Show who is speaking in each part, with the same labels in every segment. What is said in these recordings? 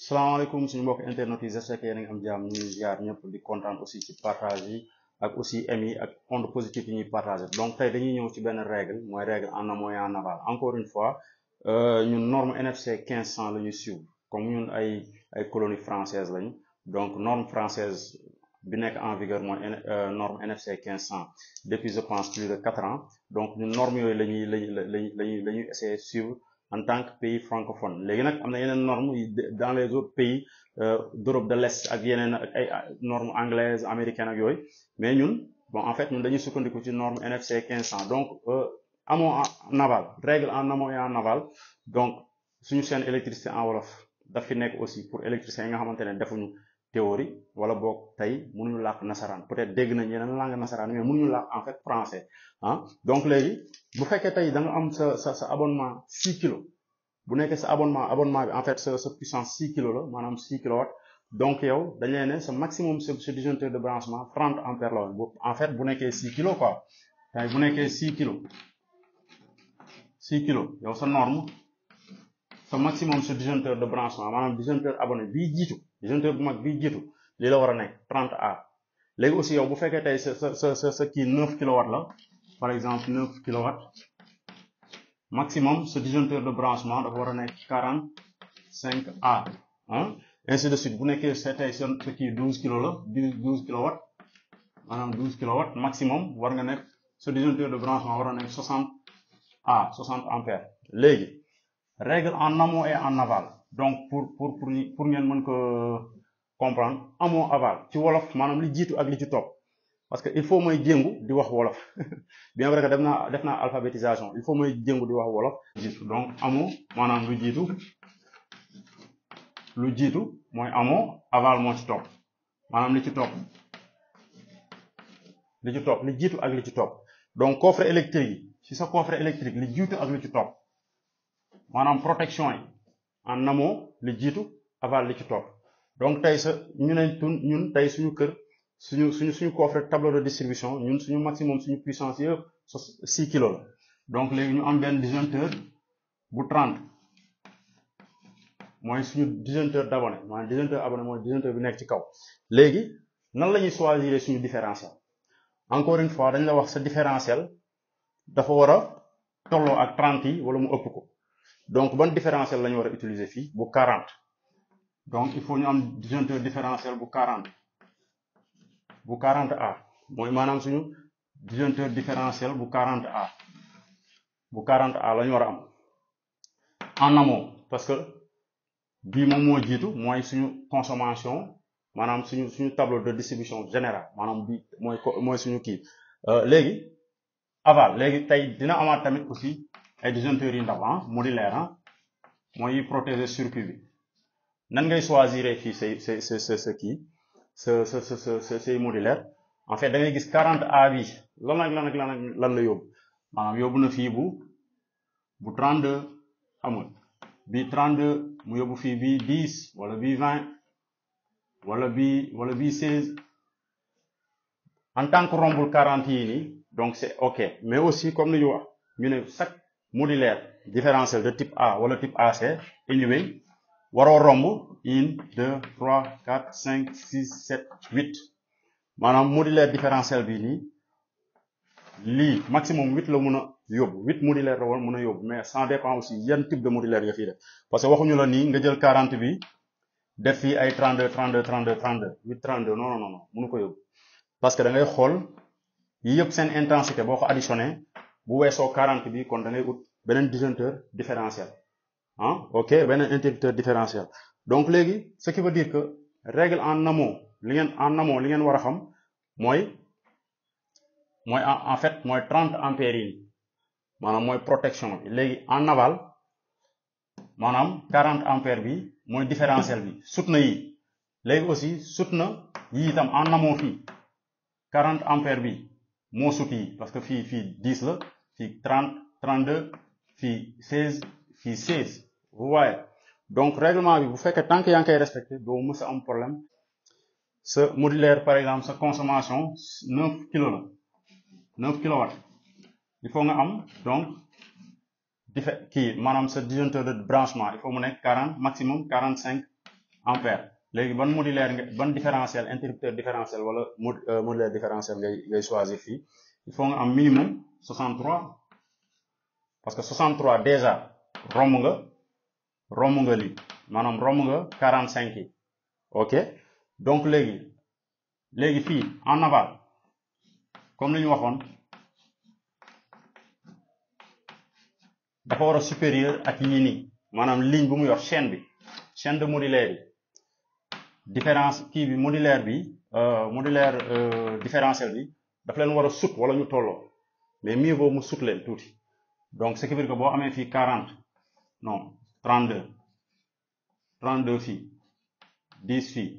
Speaker 1: salaamaaleykum suñu mbokk internet yi j'espère que yéen a ngi am jàmm ñu ngi ziar ñëpp di kontaan aussi ci partage yi ak aussi amis yi ak onde positive yi ñuy partager donc tey dañuy ñëw ci benn règle mooy règle en amont et en aval encore une fois ñun norme NFC 1500 la ñuy suivre comme ñun ay colonie française lañu donc norme française bi nekk en vigueur mooy norme NFC 1500 depuis je pense plus de 4 ans donc ñun norme yooyu la ñuy essayer suivre en tant que pays francophone léegi nag am na yeneen normes dans les autres pays d'Europe de l'Est ak yeneen ak ay normes anglaises américaines ak yooyu mais ñun bon en fait ñun dañuy sukkandiku ci norme NFC 1500 donc amont en aval règle en amont et en aval donc suñu chaîne électricité en wolof daf fi nekk aussi pour électriciens yi nga xamante ne defuñu théorie wala boog tey mënuñu làkk nasaraan peut-être dégg nañ yeneen langue nasaraan mais mënuñu làkk en fait français ah donc léegi bu fekkee tey da nga am sa abonnement 6 kilos bu nekkee sa abonnement bi en fait sa puissance 6 kilos la maanaam 6 kilowatts donc yow dañ leen ne sa maximum sa disjoncteur de branchement 30 ampères la woon en fait bu nekkee 6 kilos quoi tey bu nekkee 6 kilos yow sa norme sa maximum sa disjoncteur de branchement maanaam disjoncteur abonné bii jiitu disjoncteur bu mag bii jiitu lii la war a nekk 30A léegi aussi yow bu fekkee tey sa kii 9 kilowatts la par exemple 9 kilowatts maximum sa disjoncteur de branchement dafa war a nekk 45A ah ainsi de suite bu nekkee sa tey sa kii 12 kilos la 12 kilowatts maanaam 12 kilowatts maximum war nga nekk sa disjoncteur de branchement war a nekk 60A 60 ampères léegi règle en amont et en aval donc pour ngeen mën ko comprendre amont aval ci wolof maanaam li jiitu ak li ci topp parce que il faut may jéngu di wax wolof bien vrai que def naa alphabétisation il faut may jéngu di wax wolof jiitu donc amont maanaam lu jiitu mooy amont aval moo ci topp maanaam li jiitu ak li ci topp donc coffret électrique yi ci sa coffret électrique li jiitu ak li ci topp maanaam protection yi en amont li jiitu aval li ci topp donc tey ñun tey suñu kër suñu coffret tableau de distribution ñun suñu maximum suñu puissance yëpp 6 kilos la donc léegi ñu am benn disjoncteur bu 30 mooy suñu disjoncteur d'abonné maanaam disjoncteur abonné mooy disjoncteur bi nekk ci kaw léegi nan la ñuy choisir suñu différentiel encore une fois dañ la wax sa différentiel dafa war a tolloo ak 30 yi wala mu ëpp ko donc ban différentiel la ñu war a utiliser fii bu 40 donc il faut ñu am disjoncteur différentiel bu 40A mooy maanaam suñu disjoncteur différentiel bu 40A la ñu war a am en amont parce que bii moom moo jiitu mooy suñu consommation maanaam suñu tableau de distribution générale maanaam bi mooy suñu kii léegi aval léegi tey dina amaat tamit aussi ay disjoncteurs yu ndaw modulaire mooy protéger circuit bi nan ngay choisir fii sa kii say modulaire en fait da ngay gis 40A bi lan la yóbbu maanaam yóbbu na fii bu 32 amul bi 32 mu yóbbu fii bi 10 wala bi 20 wala bi 16 en tant que rombul 40 yi nii donc c'est ok mais aussi comme ni ñu wax ñu ne chaque modulaire différentiel de type A wala type AC anyway waroo romb 1 2 3 4 5 6 7 8 maanaam modulaire différentiel bi nii lii maximum 8 la mën a yóbbu 8 modulaire la woon mën a yóbbu mais ça dépend aussi yan type de modulaire nga fii def parce que waxuñu la nii nga jël 40 bi def fii ay 32 32 32 32 8 32 non mënu ko yóbbu parce que da ngay xool yi yëpp seen intensité boo ko additionné bu weesoo 40 bi kon da ngay ut beneen disjoncteur différentiel ok beneen interrupteur différentiel donc léegi ce qui veut dire que règle en amont li ngeen war a xam mooy en fait mooy 30 ampères yi maanaam mooy protection bi léegi en aval maanaam 40 ampères bi mooy différentiel bi sut na yi léegi aussi sut na yi itam en amont fii 40 ampères bi moo sut yi parce que fii 10 la fii 30 32 fii 16 fii 16 vous voyez donc règlement bi bu fekkee tant que yaa ngi koy respecté doo mës a am problème sa modulaire par exemple sa consommation 9 kilos la 9 kilowatts il faut nga am donc maanaam sa disjoncteur de branchement il faut mu nekk 40 maximum 45 ampère léegi ban modulaire ban différentiel interrupteur différentiel wala modulaire différentiel ngay choisir fii il faut nga am minimum 63 parce que 63 déjà romb nga lii maanaam romb nga 45 yi ok donc léegi fii en aval comme li ñu waxoon dafa war a supérieur ak yii nii maanaam ligne bu mu yor chaîne de modulaire yi différence kii bi modulaire différentiel bi daf leen war a sut wala ñu tolloo mais mieux vaut mu sut leen tuuti donc ce qui veut dire que boo amee fii 40 non 32 fii 10 fii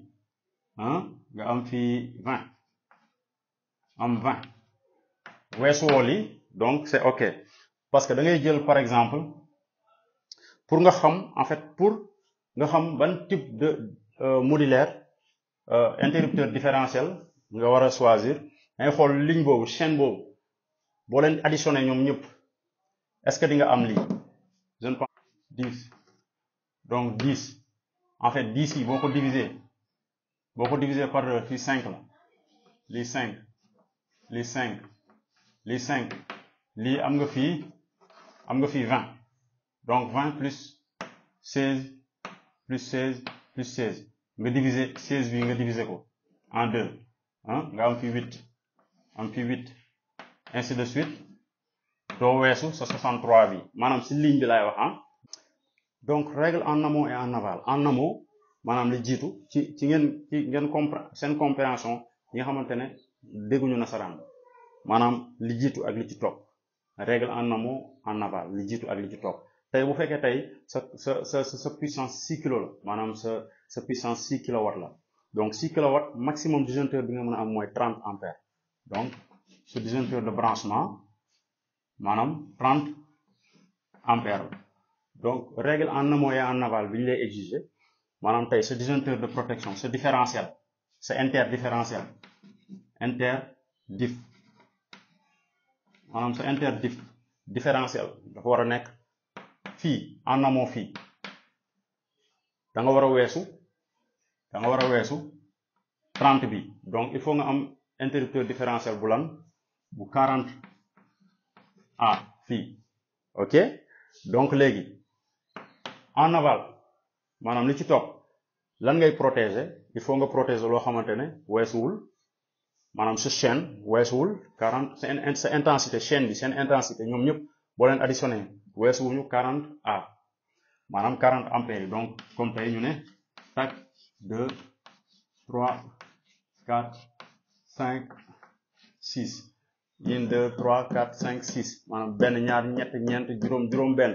Speaker 1: nga am fii 20 am 20 weesuwoo lii donc c'est ok parce que da ngay jël par exemple pour nga xam ban type de modulaire interrupteur différentiel nga war a choisir dangay xool ligne boobu chaîne boobu boo leen additionné ñoom ñëpp est-ce que di nga am lii je ne pense 10 donc 10 en fait 10 yi boo ko diviser par fii 5 la lii 5 lii 5 lii 5 lii am nga fii 20 donc 20 plus 16 plus 16 plus 16 nga diviser 16 bi nga diviser ko en 2 nga am fii 8 ainsi de suite doo weesu sa 63 bi maanaam si ligne bi laay wax donc règle en amont et en aval en amont maanaam li jiitu ci ngeen comprendre seen compréhension yi nga xamante ne dégguñu nasaraan maanaam li jiitu ak li ci topp règle en amont en aval li jiitu ak li ci topp tey bu fekkee tey sa puissance 6 kilo la maanaam sa puissance 6 kilowatts la donc 6 kilowatts maximum disjoncteur bi nga mën a am mooy 30 ampères donc ce disjoncteur de branchement maanaam 30 ampères la donc règle en amont et en aval bi ñu lay exiger maanaam tey sa disjoncteur de protection sa différentiel sa interdifférentiel interdiff maanaam sa interdiff différentiel dafa war a nekk fii en amont fii da nga war a weesu 30 bi donc il faut nga am interrupteur différentiel bu 40 A fii ok donc léegi en aval maanaam li ci topp lan ngay protéger il faut nga protéger loo xamante ne weesuwul maanaam sa chaîne weesuwul 40 sa intensité chaîne bi seen intensité ñoom ñëpp boo leen additionné weesuwuñu 40 A maanaam 40 ampères yi donc comme tey ñu ne tac 2 3 4 5 6 1 2 3 4 5 6 maanaam benn ñaar ñett ñeent juróom benn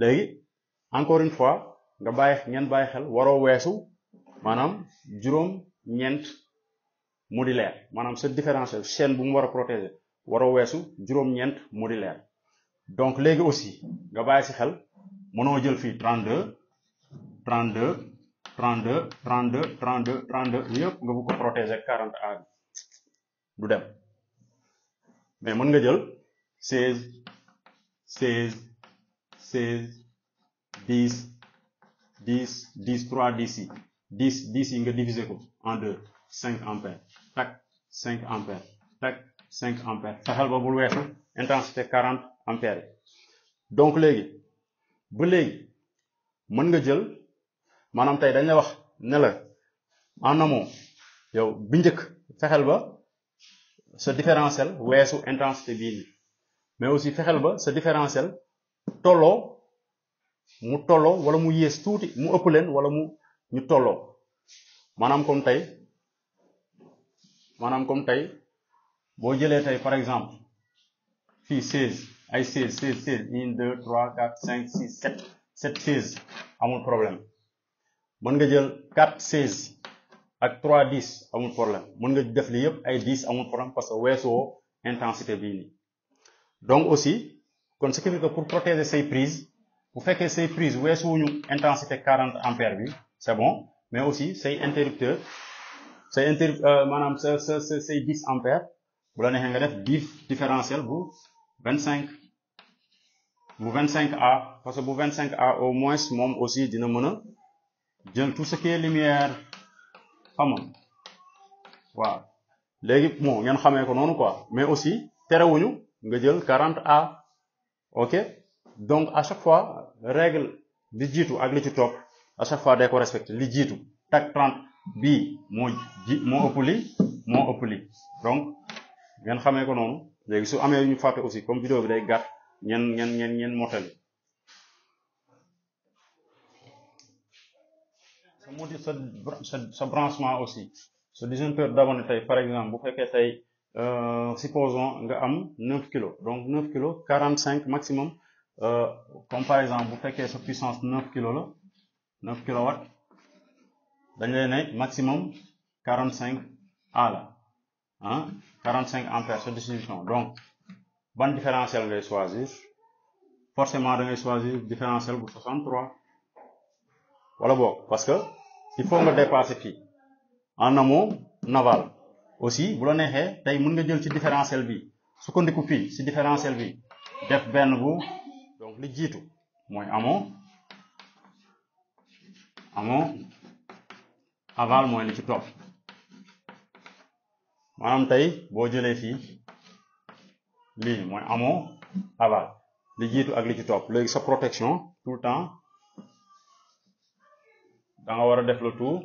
Speaker 1: léegi encore une fois ngeen bàyyi xel waroo weesu maanaam juróom-ñeent modulaire maanaam sa différentiel chaîne bu mu war a protéger waroo weesu juróom-ñeent modulaire donc léegi aussi nga bàyyi si xel mënoo jël fii 32 yëpp nga bëgg ko protéger 40 A du dem mais mën nga jël 16 10 3 10 yi 10 yi nga diviser ko en 2 5 ampères tac 5 ampères tac 5 ampères fexeel ba bul weesu intensité 40 ampères yi donc léegi mën nga jël maanaam tey dañ la wax ne la en amont yow bi njëkk fexeel ba sa différentiel weesu intensité bii nii mais aussi fexeel ba sa différentiel mu tolloo wala mu yées tuuti mu ëpp leen wala ñu tolloo maanaam comme tey boo jëlee tey par exemple fii 16 ay 16 1 2 3 4 5 6 7 16 amul problème mën nga jël 4 16 ak 3 10 amul problème mën nga def li yëpp ay 10 amul problème parce que weesoo intensité bii nii donc aussi kon ce qui veut dire que pour protéger say prises bu fekkee say prises weesuwuñu intensité 40 ampères bi c'est bon mais aussi say interrupteur maanaam say 10 ampères bu la neexee nga def différentiel bu 25 A parce que bu 25 A au moins moom aussi dina mën a jël tout ce qui est lumière xam nga waaw léegi bon ngeen xamee ko noonu quoi mais aussi terewuñu nga jël 40A ok donc à chaque fois règle li jiitu ak li ci topp à chaque fois day ko respecté li jiitu tag 30 bii moo ëpp li donc ngeen xamee ko noonu léegi su amee ñu fàtte aussi comme vidéo bi day gàtt ngeen mottali sa branchement aussi sa disjoncteur d'abonné tey par exemple bu fekkee tey supposons nga am 9 kilos donc 9 kilos 45 maximum comme par exemple bu fekkee sa puissance 9 kilos la 9 kilowatts dañ lay ne maximum 45 A la 45 ampères sa distribution donc ban différentiel ngay choisir forcément da ngay choisir différentiel bu 63 wala boog parce que il faut nga dépasser fii en amont naval aussi bu la neexee tey mën nga jël ci différentiel bi sukkandiku fii ci différentiel bi def benn bu donc li jiitu mooy amont aval mooy li ci topp maanaam tey boo jëlee fii lii mooy amont aval li jiitu ak li ci topp léegi sa protection tout le temps da nga war a def le tour